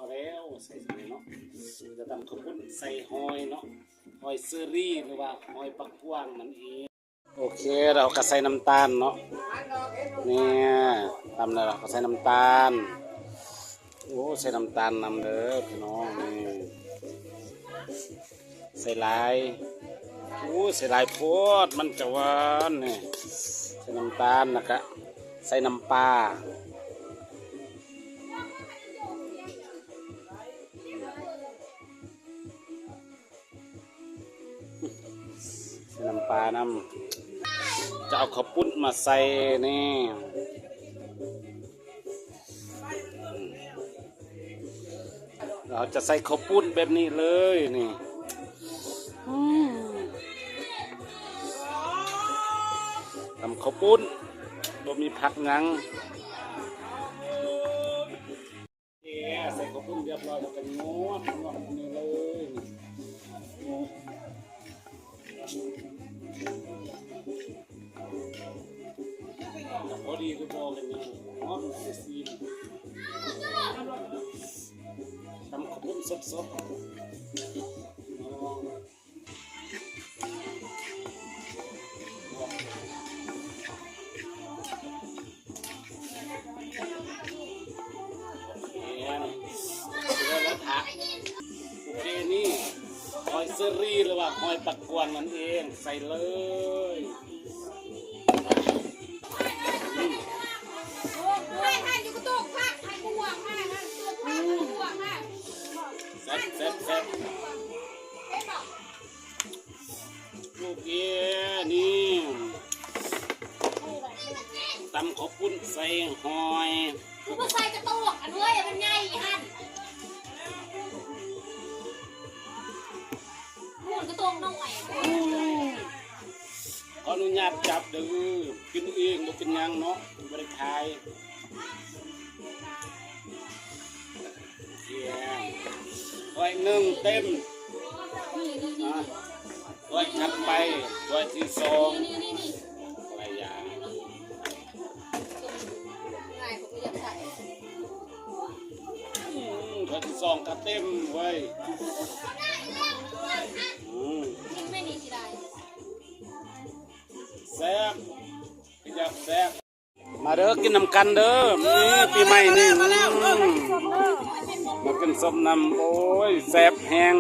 ແລ້ວໃສ່ເນາະ ຈະຕຳເຂົ້າປຸ້ນໃສ່ຫອຍເນາະ ຫອຍເຊີຣີ ຫຼືວ່າຫອຍປາກກວ້າງນັ້ນເອງ. ໂອເຄ ເຮົາກໍໃສ່ນ້ຳຕານເນາະ ນີ້ ຕຳແລ້ວເຮົາກໍໃສ່ນ້ຳຕານ. ໂອ້ ໃສ່ນ້ຳຕານນຳເດີພີ່ນ້ອງ ນີ້ ໃສ່ຫຼາຍ ໂອ້ ໃສ່ຫຼາຍໂພດ ມັນຈະຫວານນີ້ ໃສ່ນ້ຳຕານ ແລ້ວກະໃສ່ນ້ຳປາ ໃສ່ນ້ຳປານຳ ຈະເອົາເຂົ້າປຸ້ນມາໃສ່ນີ້. ເຮົາຈະໃສ່ເຂົ້າປຸ້ນແບບນີ້ເລີຍນີ້ ອືມ ຕຳເຂົ້າປຸ້ນ ບໍ່ມີຜັກຫຍັງ ໃສ່ເຂົ້າປຸ້ນຮຽບຮ້ອຍ ແລ້ວກໍຍວດ ຍວດນີ້ເລີຍ. ພໍດີຄືບໍ່ເປັນຫຍັງເນາະ ຊິຊີມ ຕຳເຂົ້າປຸ້ນສົດໆ ແມ່ນ ເສຍແລ້ວທະ ໂອເຄ ນີ້ ຫອຍເຊີຣີ ຫຼືວ່າຫອຍປາກກວ້າງນັ້ນເອງ ໃສ່ເລີຍ. ແຊບ ແຊບ ແຊບ. ລູກເອີຍ ນີ້ ຕຳເຂົ້າປຸ້ນໃສ່ຫອຍ ຄືບໍ່ໃສ່ກະໂຕກອັນເວີຍ ມັນໃຫຍ່ຫັ້ນ ໜູນກະໂຕກນ້ອຍ. ຂໍອະນຸຍາດຈັບເດີ ກິນເອງບໍ່ເປັນຫຍັງເນາະ ບໍ່ໄດ້ຂາຍ. ຖ້ວຍໜຶ່ງເຕັມ ຖ້ວຍຖັດໄປ ຖ້ວຍທີສອງ ອືມ ຖ້ວຍທີສອງກະເຕັມເວີຍ ອືມ ແຊບ ຄືຢາກແຊບ. ມາເດີ ກິນນຳກັນເດີ ນີ້ປີໃໝ່ນີ້ ອືມ ມາກິນສົ້ມນຳ ໂອ້ຍ ແຊບແຮງ.